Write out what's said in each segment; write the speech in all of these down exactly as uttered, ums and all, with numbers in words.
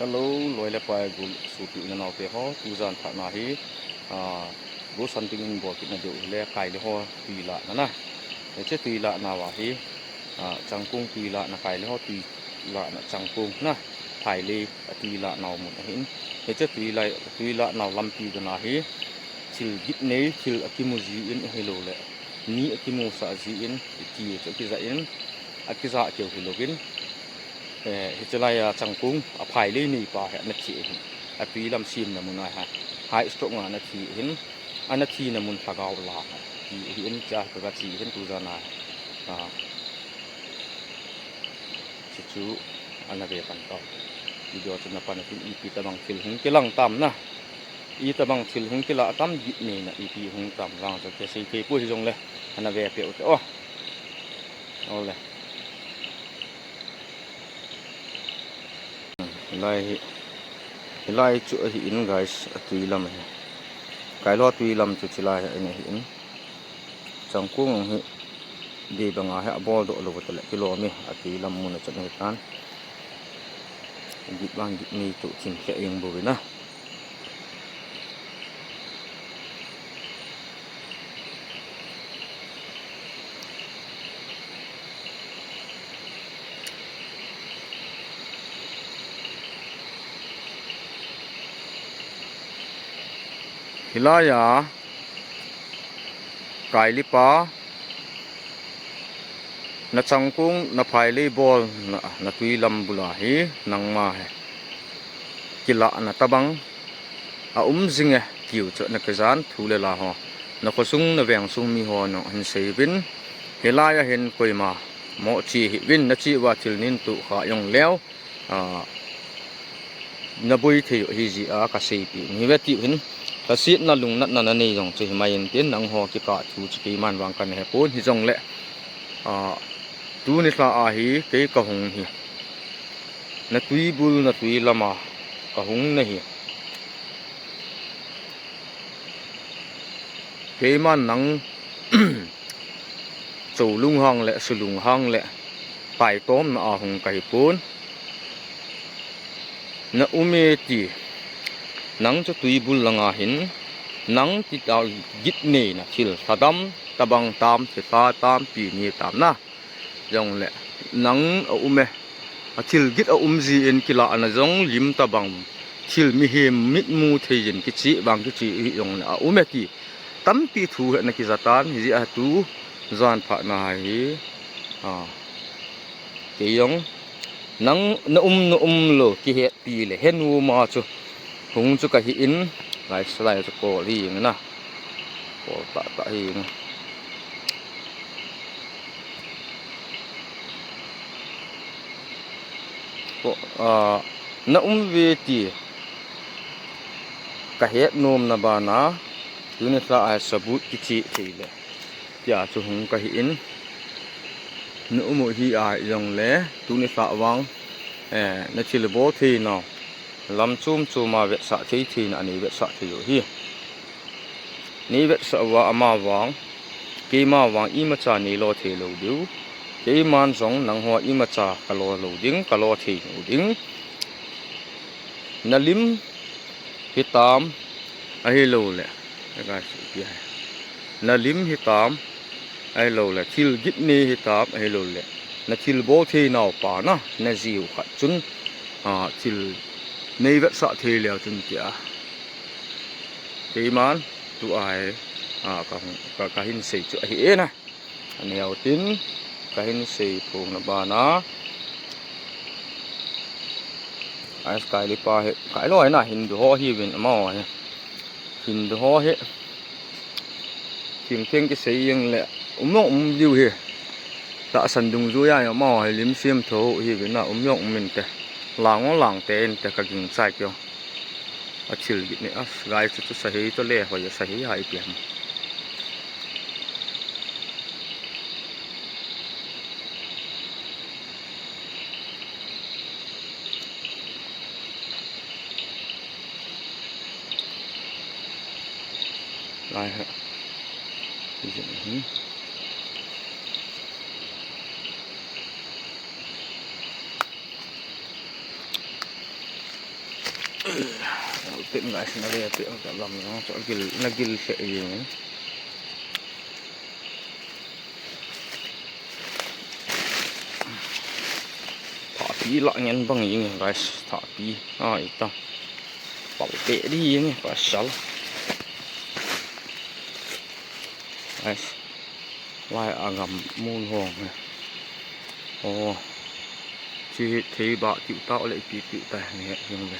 Hello, loi le pai, gol sopi u le nao te ho, tujan phat na hi, ah, ghost hunting in bol kit na diu hile, Kaili ho tui lah na na. Hiche tui lah nau ahi, ah, Changkong tui lah na, Kaili ho tui lah na Changkong na, Phailei a tui lah nau mun ahin. Hiche tui lah, tui lah nau lampi dona hi, thil git nei, thil akimu ji in ahilou le, ni akimu sah ji in, iti chu akija in, akija keu hilou in, eh, hiche lai a Changkong a Phailei neipa hi ana thi ahin. A tui lam semna mun a hi, high stroke a ana thi ahin. Ana thina mun lhagao la hi, ti ahin, cha ka ga chi ahin tujan a. Ah, hichu ana ve pan tau. Video chu na pan a tin ipi tabang thil hung kilang tam na. Itabang thil hung kila tam, git nei na ipi hung tam vang chu kisei thei poi, hijongle ana ve peh u te o. Ole. Hilai hi, hilai chu ahin guys, a tui lam hi. Kaili ho tui lam chu chilai hi ahin. Changkong hi, di banga hi abol doh lou tale kilom e, a tui lam mun a chun ahi tan. Git vang git nei tu chin khe ing bou vin a. Hilai a, Kaili pa, na Changkong, na Phailei bol, na, na tui lam bul a hi, nangma hi. Kila na tabang, a um jing e, tiu chu na kijan thu le la ho. Na khosung, na vengsung mi ho nong hin sei vin, hilai a hin koima, mo chi hi vin, na chi uva thil nin tu kha jong leu. Ah, na boi thei u ahi jeh a ka seipi u hi ve tiu hin, ka sietna lungnatna na nei jong chu hi mai in tin, nangho kikah thu chu keiman vang ka na he pon, hijongle, ah, tuni lha a hi kei ka hung hi, na tui bul, na tui lam a ka hung na hi. Keiman nang Cholung hang le, sulung hang le, taitomna a hung ka hi pon. Na um e ti, nang chu tui bul langa hin, nang ti ta git nei na thil, lhadam tabang tam, thilha tam, pi ni tam na. Jongle, nang a um e, a thil git a um ji in kila na jong lim tabang, thil mihem mit mu thei in kichi vang kichi hi jongle a um e ti. Tampi thu hi na kija tan, hijeh a tujan phat na hi, a, kei jong, nang na um na um lou, kihetpi le, he nom a chu, hung chu ka hi in, lai salai chu kol hi jeng na, kol tah tah hi jeng. Ko, a, na um ve ti, ka het nom na bana, tuni lha a sabut kichi thei le. Tia chu hung ka hi in, na um u hi a jongle, tuni lha vang, eh, na thil bol thei nau. Lam chom chom a vetsah thei thei na nei vetsah thei u hi. Nei vetsah uva ama vang, keima vang imacha nei lo thei lou diu. Keiman jong nangho imacha ka lo lou ding, ka lo thei lou ding. Na lim hitam ahilou le. Na lim hitam ahilou le. Thil git nei hitam ahilou le. Na thil bol thei nau pa na, na jiu khat chun, a, thil nei vetsah thei leu chun tia. Keiman, tu a hi, a, ka, ka, ka hin sei chu ahi e na. Aneo tin, ka hin sei phong na bana. Ais Kaili pa hi, Kaili ho hi na Hindu ho hi vin ama ho hi. Hindu ho hi. Thim theng kisei jeng le, um jong um diu hi. Tahsan dungjuia jong amaho hi lim sem tho hi vin a, um jong um inte. Lang jong lang te inte ka ging chai keu. A thil git ni a, gai chu chu sa hei to le, hoi a sa hei hai piam. Lai ha. Ti jin, hmm. Tin guys, na ve te ka lam jong chu gil, na gil se jing. Thahpi la ngen bang jing guys, thahpi. A, ita. Pau te di jing pasal. Guys. Lai a gam mun hong he. O. Chi thei ba tiu ta le pi tiu ta ni he jing ve.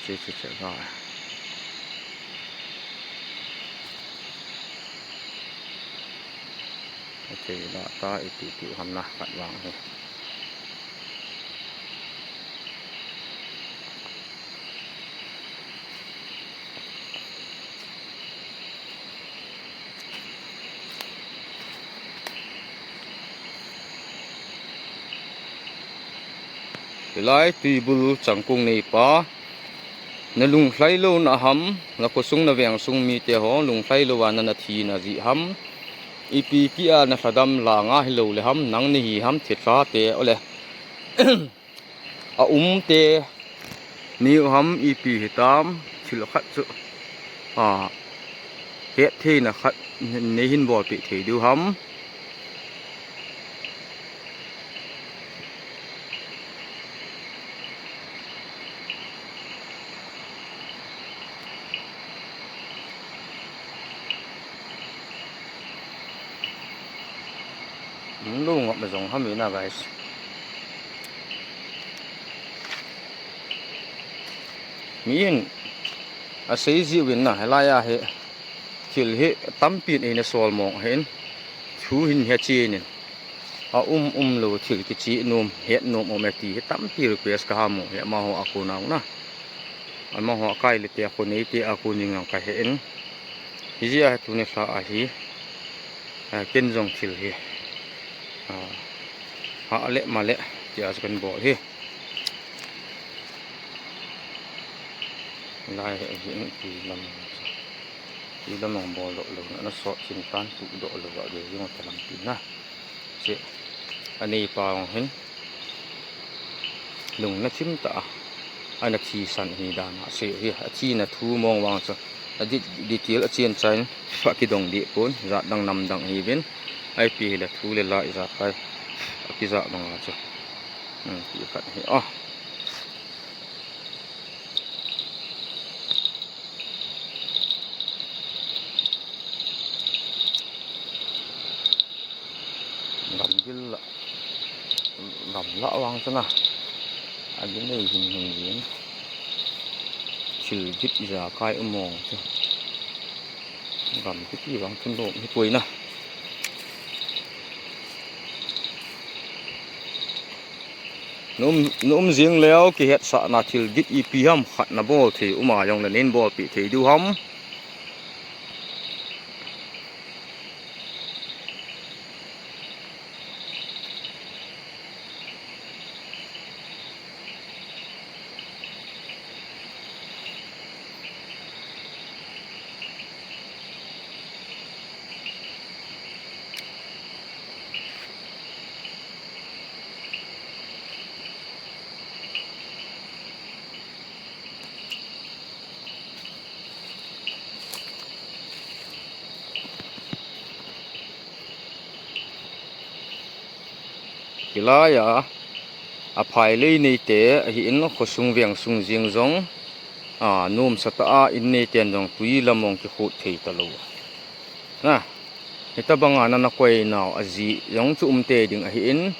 Chi chi chi ga. Thei ba ta ipi tiu ham na khat vang he. Hilai tuibul changkung neipa, na lunglhai lou na ham, na khosung na vengsung mite ho, lunglhai lou a na na thi na jeh ham, ipi pi a na lhadam langa hilou le ham, nang nahi ham, thilha te ole. A um te, ni u ham ipi hitam, thil khat chu. A, het theina khat, nei hin bolpeh thei diu ham. Hung lou ngop na jong ham ina, guys. Mi in asei jiuvin na, hilai a hi thil hi tampi in eina sol mong ahin, thu hin he chen in, a um um lou thil kicheh nom, het nom um e ti hi tampi request ka ha mong hi, amaho a kona na. Amaho a kai le te a kon nei te a kon jing jong ka he in. Hijeh a hi tuni lha a hi, a, ken jong thil hi, a, ha le ma le ti a chu kan bol hi. Lai he hi in ti lam, ti lam jong bol doh lou na, na sot chin tan tu doh lou a de jong ta lam ti na. Che, anei pa jong hin lungna thim tah a, ana thisan hi dan a se hi, athina thu mong vang chu, a di, detail a chen chan, pha kidong deh pon, jat dang nam dang hiuvin, ipi hile thu le la ijakai, akija banga chu, um, ti khat hi, a. Gam gil la, gam la vang chu na. A gil nei hin hin jin. Thil git ijakai um mong chu. Gam kiti vang chu nom hi poi na. Na um, na um jing leu kihetsahna thil git ipi ham khat na bol thei um a jong le nein bolpeh thei diu ham. Hilai a, a phailei neite, ahin khosung vengsung jeng jong, a, nomsa tah a in neiten jong tui lam mong kikhut thei talou. Na, hitabanga nana koi nau ajeh jong chu umtei ding ahin.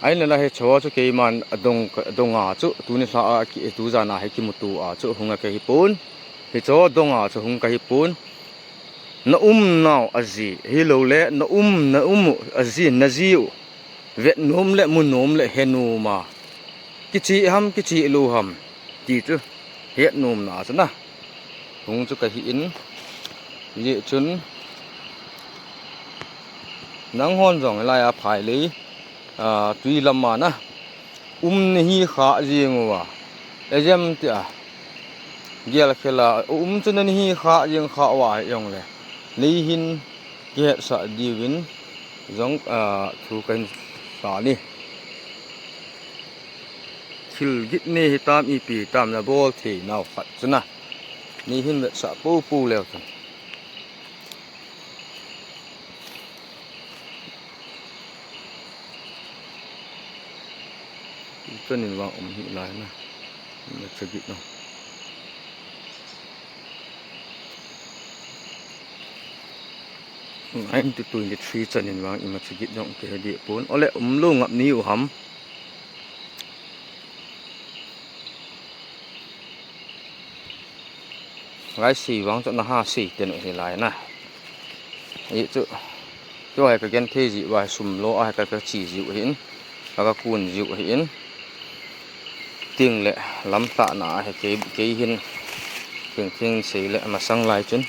Ahinla hicheho chu keiman adong, adong a chu, tuni lha a ki, tujan a hi kimuto a chu hung a kahi pon. Hicheho dong a chu hung kahi pon. Na um nau ajeh, hilou le, na um, na um u ajeh, na jeh u vet nom le, mu nom le, he nom a. Kicheh ham, kicheh lou ham. Ti chu, het nomna chu na. Hung chu kahi in. Hijeh chun, nanghon jong hilai a phailei, a, tui lam a na. Um nahi kha jeng uva. Ejem ti a. Gel khel a, um chu nahi kha jeng kha uva jong le. Nei hin kihetsah diuvin jong, a, thu kahin sa ni. Thil git ni hitam ipi hitam nabol thei nau khat chu na. Ni hin vetsah popo leu chun. Tuchan in vang um hi lai na. Imacha git no. Ngai tu twenty three chan in vang imacha git jong kei dih pon. Ole umlou ngap ni u ham. Ngai sei vang chu naha sei ten u hi lai na. I chu, chu hai ka gen thei ji u a sum lo a hai ka, ka chi ji u hin, ka, ka kun ji u hin. Ting le lam ta na a he kei, kei hin, ting ting sei le masang lai chun,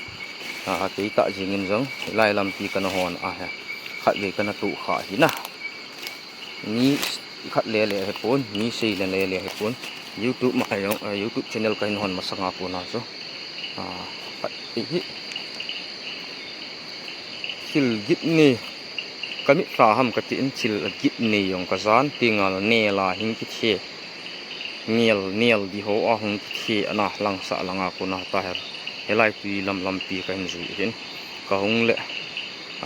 a, kei ta jing in jong, lai lampi ka na hon a he, khat ve ka na tu kha hi na. Mi khat le le he pon, mi sei le le le he pon. YouTube ma ha jong, eh, YouTube channel ka hin hon masang a pon a chu. A, khat hi. Thil git ni, ka mit ta ham ka ti in thil git ni jong ka jan ti ngal ne la hin ki the. Nial, nial di ho a hung ki thi ana lang sa langa kuna ta her. Helai tui lam lampi ka hin jui hin. Ka hung le,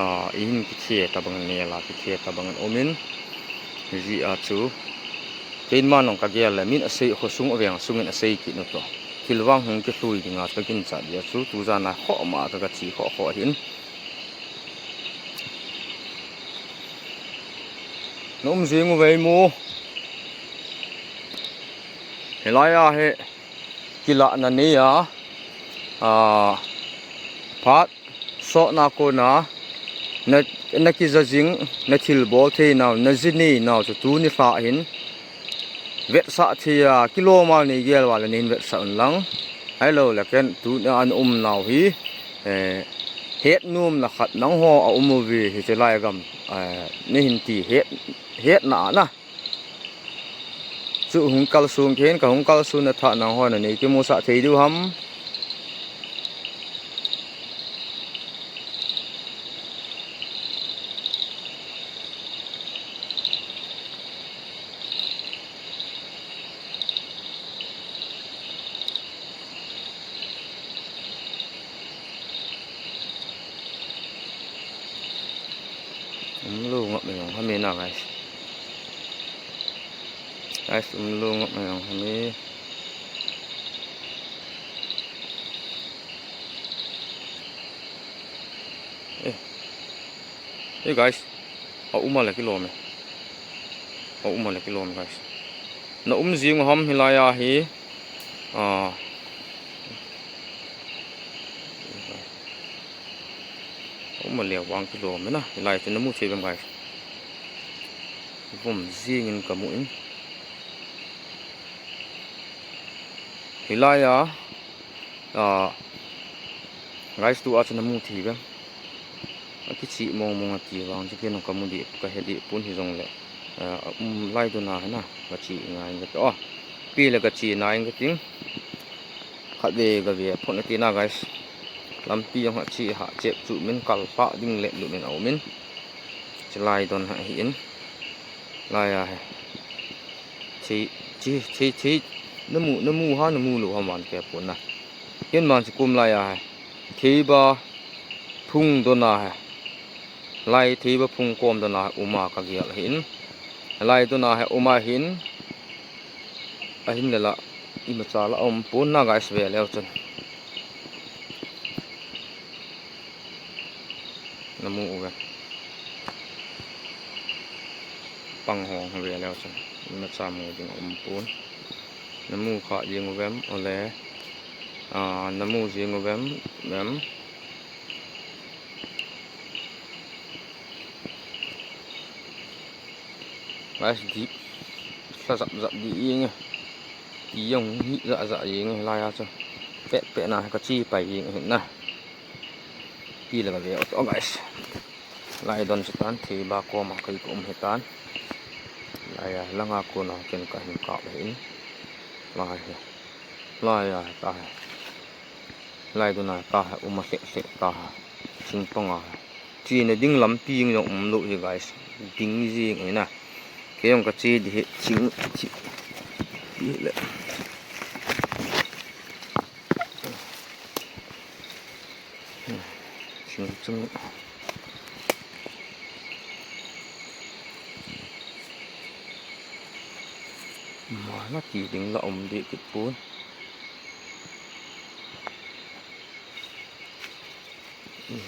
a, i hin ki thi ta bang ne la ki thi ta bang um in. Ji a chu. Keima nong ka gel le min a sei kho sung a veng sung in a sei ki nu to. Thil vang hung ki thui dinga ka kin cha dia chu tu jana kho ma ka ka chi kho kho hin. Na um jing u vei mu. Helai a he kila na nei a, a, phat so na ko na, na, na ki ja jing, na thil bol thei nau, na ji nei nau chu tu ni hla hin. Vetsah thei a, kilom a nei gel va le nei hin vetsah un lang. Hai lo le ken tu ni an um nau hi, eh, het nom na khat nang ho a um u vi hi che lai gam, eh, nei hin ti het, het na na. Chu hung kal sung khen ka hung kal sun na tha nang ho na nei ki mu sa thei diu ham. Um lo ngap mai jong hami na, guys. Guys, um lo ngap mai jong hami. Eh. Hey, guys. A um a le kilom e. A um a le kilom e, guys. Na um jing u ham hilai a hi. A. A um a le vang kilom e na. Hilai chu na mu thei vem, guys. Vom jing in ka mu in. Hilai a. A, guys, tu a chu na mu thei vem. A kichi mong mong a ti vang chu ken ka mu di, ka he di pon hi jong le. A, um lai dun a hena, ka chi ngai nge to. Pi le ka chi nai nge ting. Khat ve ka ve phot na ti na, guys. Lampi jong ha chi ha chep chu min kal pa ding le lu min a um in. Chilai don ha hi in. Lai a he. Chi, chi, chi, chi. Na mu, na mu ha, na mu lo ha man ke pon na. Ken man chu kum lai a he. Theiba phung don a he. Lai theiba phung kom don a he. Uma ka gial hin. Lai don a he uma hin. Ahin le la. Imacha la um pon na, guys, ve leu chun. Na mu u ve. Pang hong ve leu chun. Imacha mu ding um pon. Na mu kha jing u vem, ole. A, na mu jing u vem, vem. Guys, di. Sa zap zap di ing. Ti jong hi za za ing lai a chu. Pet pet na ka chi pai ing hin na. Pi le ka ve o to, guys. Lai don chu tan theiba kom a kai ka um hi tan. Lai a langa kon a ken ka hin kap hin. Lai hi. Lai a ta hi. Lai don a ta hi um a hle hle ta hi. Sing pang a. Chi na ding lampi jong um lo hi, guys. Ding jing hi na. Kei jong ka chi di hi ching chi. Pi le. Chung chung. Mala ti ding la um deh kit pon.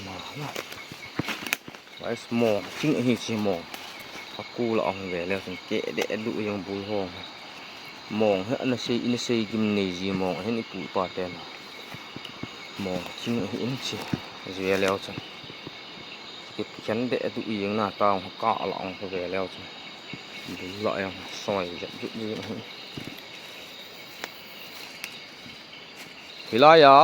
Mala. Guys, mong ching ahi chi mong. Akul a hung ve leu chun keh deh duh jeng bul ho. Mong hi ana sei, ina sei gimnei ji mong ahin ipu ipa ten. Mong ching ahi in chi. Ve leu chun. Kikhen deh duh jeng na tang kah la hung ve leu chun. Bul la jeng soi jep duh jeng ahi. Hilai a.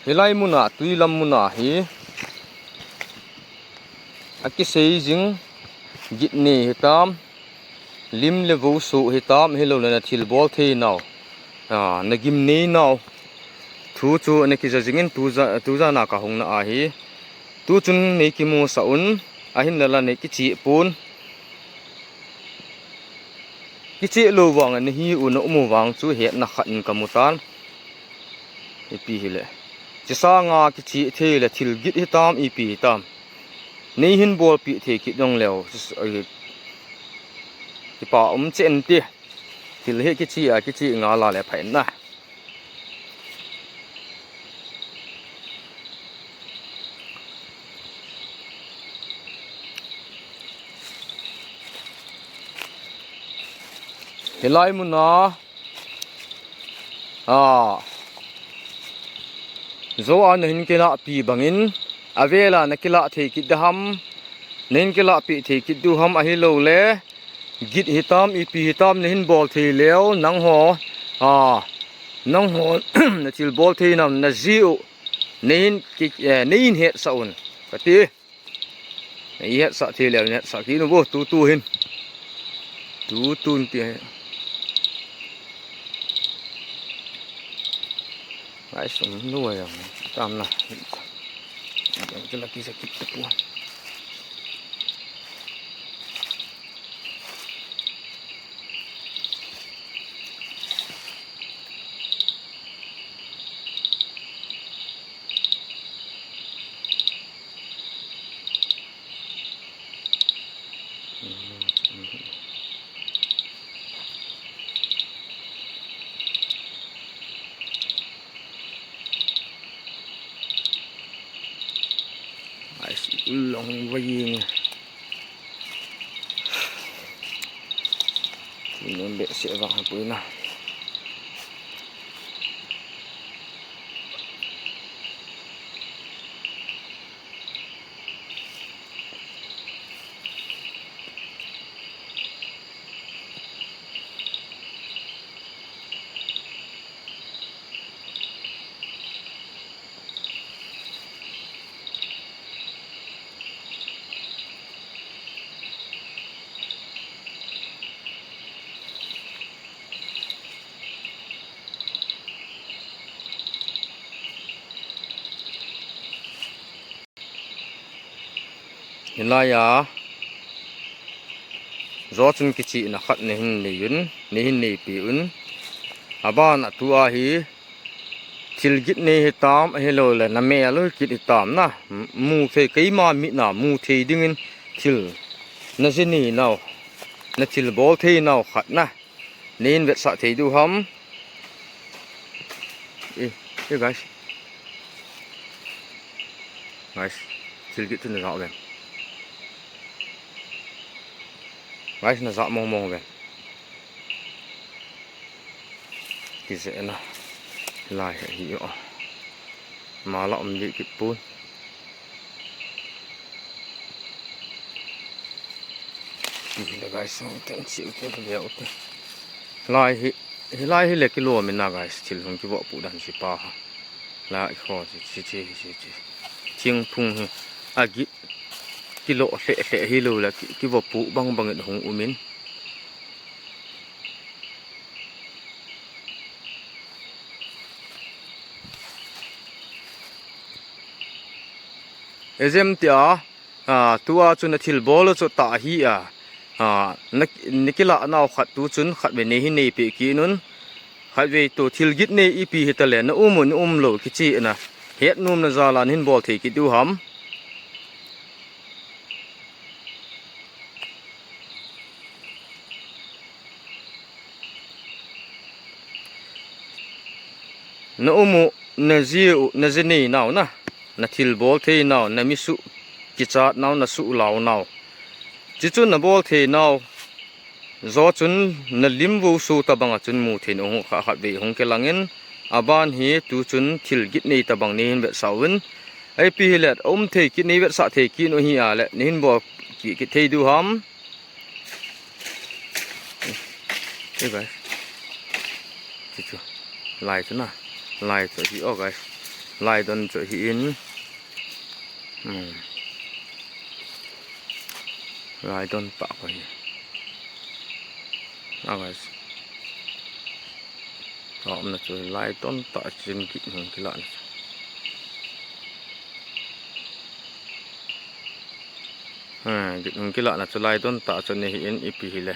Hilai muna, tui lam muna hi. Akisei jing gitnei hitam. Lim le vo suh hitam, hilou le na thilbol thei nau. A, na gimnei nau. Thu chu na kija jingin tuja, tuja na kahung na ahi. Tuchun nei kimusah un, ahinla la nei kichih pon. Kichih lou vang, nei hi u na um u vang chu hetna khat in kamu tan. Ipi hile. Chi sanga kichih thei le thil git hitam, ipi hitam. Nei hin bolpeh thei kit dong leu. Kipa um chen ti. Thil hi kichih a, kichih nga la le pha in na. Hilai muna, a, jo a na hin kilah pi bangin, avela na kilah thei kit da ham, na hin kilah pi thei kit du ham ahilou le, git hitam, ipi hitam, na hin bol thei leu, nangho, a, nangho, na thilbol thei nam, na ji u, na hin ki, eh, na hin hetsah un. Kati, na hin hetsah thei leu, na hetsah kit un vo, tutu hin. Tutu hin ti. Guys, um lou a jong tam na. Jong chu la kisa kit ta pon. Ai, si ulong vaying. Inem behseh vang ha puina. Hilai a, jo chun kichihna khat nei hin nei un, nei hin neipi un. Aban a tua hi, thil git nei hitam, ahilou le, na mel u kit hitam na. Mu thei, keima mit na, mu thei dingin thil na ji nei nau, na thilbol thei nau khat na. Nei hin vetsah thei diu ham. Eh, eh, guys. Guys, thil git chu na ja u ve. Guys, na ja mong mong u ve. Kijeh na. Lai hi hi o. Mala um deh kit pon. Hi le guys, ten chi u te, le u te. Lai hi, hilai hi le kilom in na guys, thil hung kivoh pu dan si pa ha. Lai kho chi, chi, chi, chi, chi. Thingphung hi, agit, kilo hle hle hilou le, ki, kivoh pu bang bang in hung um in. Ejem tia, a, tua chun a thilbol chu tah hi a, a, na, na kilah nau khat tu chun khatvei nei hi nei peh kit un. Khatvei tu thil git nei ipi hi ta le, na um u, na um lo kichi na het nom na jal a na hin bol thei kit diu ham. Na um u, na ji u, na ji nei nau na, na thilbol thei nau, na mi suh kichat nau, na suh lau nau. Chi chun na bol thei nau. Zo chun na lim vo su ta bang a chun mu thei nau hung kha khatvei hung kilang in, a ban hi tu chun thil git nei ta bang nei hin vetsah un. Ipi hi le, um thei kit nei vetsah thei kit u hi a le, nei hin bol kit, kit thei diu ham. Hey guys. Chu chu. Lai chu na. Lai chu hi, oh guys. Lai don chu hi in. Hmm. Lai don ta ko hi. Ah guys. Ka umna chu lai don ta chin git hung kilah na chu. Ha, git hung kilah na chu lai don ta chu ni hi in ipi hi le.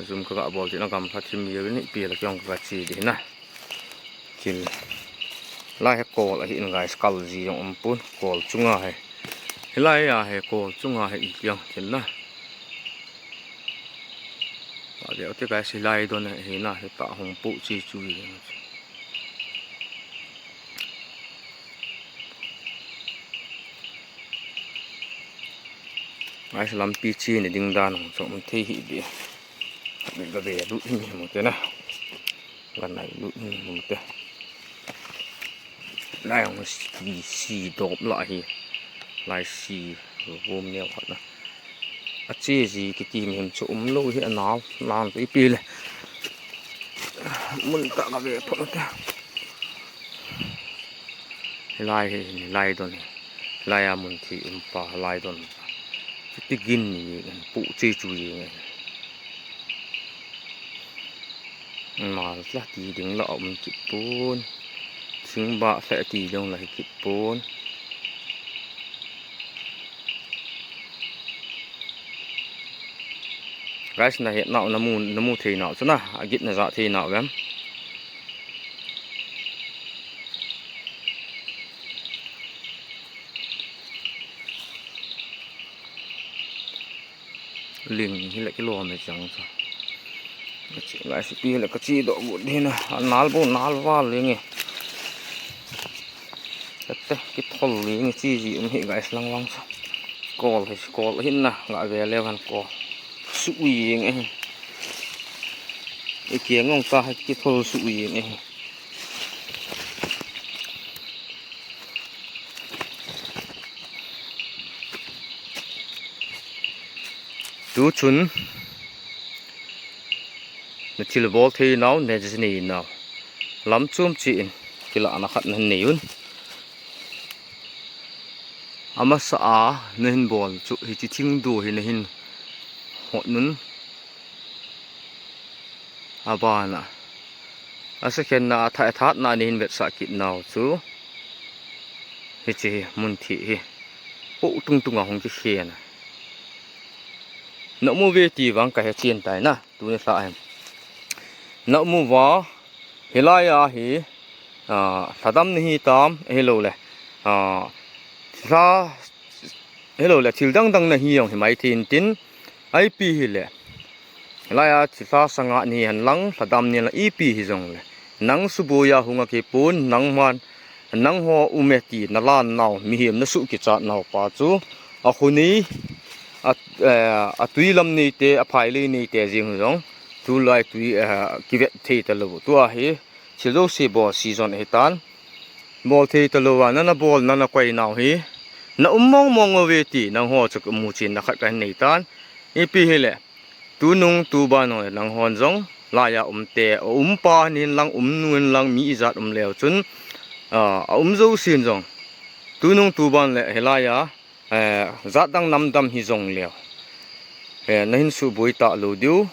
Zoom ka ga bol ti na gam pha thim ye ni ipi le kiong ka chi di na. Thil. Lai hi kol ahi in guys, kal ji jong um pon, kol chunga hi. Hilai a hi kol chunga hi i kiang thil na. Ta de te guys, hilai don hi na, hi ta hung pu chi chu hi. Guys, lampi chi ni ding dan hung chom thei hi bi. Ka be lu ni mu te na. Ka nai lu ni mu te. Lai hung si, si dop la hi. Lai si vo neo khat na. A chi ji kiti mi hem chu um lo hi a nau, nau te pi le. Mun ta ka ve pho te. Lai hi, lai don hi. Lai a mun thi um pa, lai don. Ti gin ni, pu chi chu yi. Mal tla ti ding la um kit pon. Thing ba fe ti ding la hi kit pon. Guys, na het nau, na mu, na mu thei nau chu na, a git na ja thei nau vem. Ling hi le kilom e chang chu. Ka chi lai si pi le ka chi doh bu di na. A nal bu nal val ling e. Ka te ki thol ling e chi ji um hi guys lang lang chu. Kol hi kol hin na ga ve le han kol. Su ui ing e. I kiang ong ta ki thol su ui ing e. Tu chun na thil bol thei nau, na ji nei nau. Lam chom chi in kilah na khat na nei un. Amasa a na hin bol chu hi chi thing du hi na hin hot nun. A bana. A second na a tha-, a that na ni hin vetsah kit nau chu. Hi chi hi mun thi hi. Po tung tung a hung ki khen a. Na mu ve ti vang ka he chin tai na. Tu ni sa em. Na mu va. Hilai a hi. A, thadam ni hi tam. Hi lo le. A, sa Hello le, thil dang dang na hi jong hi mai thei in tin, ipi hi le. Lai a thilha sanga ni hen lang, thadam ni la ipi hi jong le. Nang suboi a hung a kipun, nang man, nang ho um e ti na lan nau, mihem na suh kichat nau pa chu. A khu ni, a, eh, a tui lam ni te, a phai lei ni te jing jong. Tulai tui, eh, kivet thei ta lo. Tua hi, thil jouse bol season ahi tan. Bol thei ta lo a, na na bol, na na koi nau hi. Na um mong mong uve ti, nang ho chu ka mu chin na khat ka hin nei tan. Ipi hi le, tu nung tu ban ho le, nang hon jong, lai a um te, a um pa hin lang, um nu hin lang, mi ijat um leu chun, a, a um jousen jong. Tu nung tu ban le, hi lai a, eh, jat dang nam dam hi jong leu. Eh, na hin suboi ta lo diu.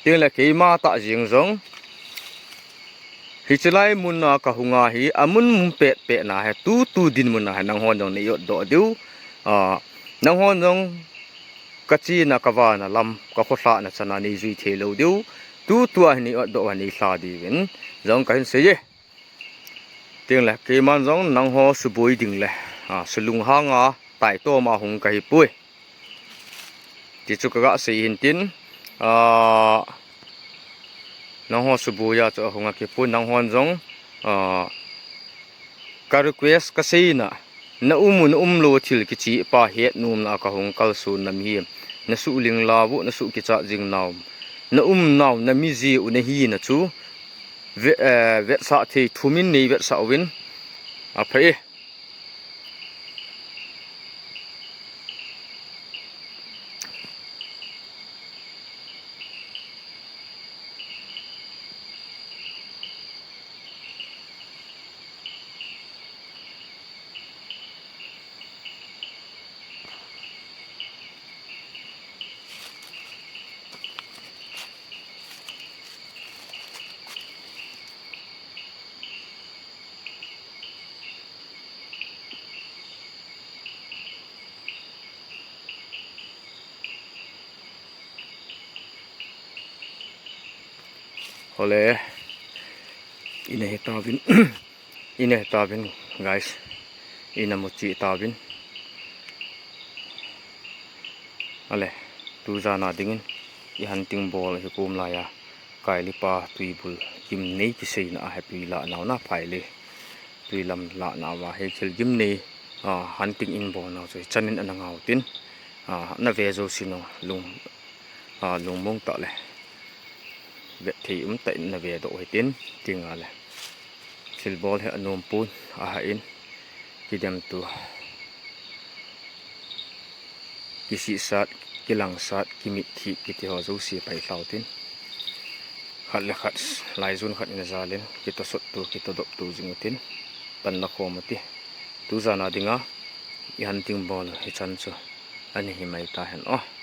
Tin le keima ta jing jong. Hichi lai mun a ka hung a hi, a mun mun pet pet na he, tu tu din mun a he, nang hon jong nei ot doh diu. Ah, Nanghon jong kachena kavana lam, kakholhahna chana neijui thei lou diu. Tutua hi nei otdoh a neilha diuvin jong kahin sei e. Tengle keiman jong nangho suboi dingle, a, sulunghanga taitoma hung kahipoi. Tichu kaga sei hintin, a, nangho suboiya chu ahung akipon nanghon jong, a, ka request kaseina, na um u na umlou thil kicheh pa hetnomna a kahung kalsonna mihem, nasuh linglauvu, nasuh kichat jingnau, na umnau, na miji u nahina chu ve-, eh, vetsah thei thumin neivetsah uvin, aphai e. Hole, ina hitauvin, ina hitauvin, guys, ina muchi tauvin. Ale, tujana dingin, i hunting bol hi kum laiya, Kailipa tuibul gimnei kiseina a hi tui lanau na phaile. Tui lam lanau a hi thil gimnei, a, hunting in bolnau chu hichanin ana ngau tin, a, nave jouse nung lung, a, lungmong tah le vethei umtah in navedoh hitin, tinga le thilbol hi anom pon, ahah in kidemtu, kisihsat, kilangsat, kimitthip kiti ho jouse pailhau tin, khat le khat laijon khat in ajalin kitosottu, kitodoptu jing utin, panla khom uti. Tujana dinga i hunting bol hichan chu ana hi mai tahen o.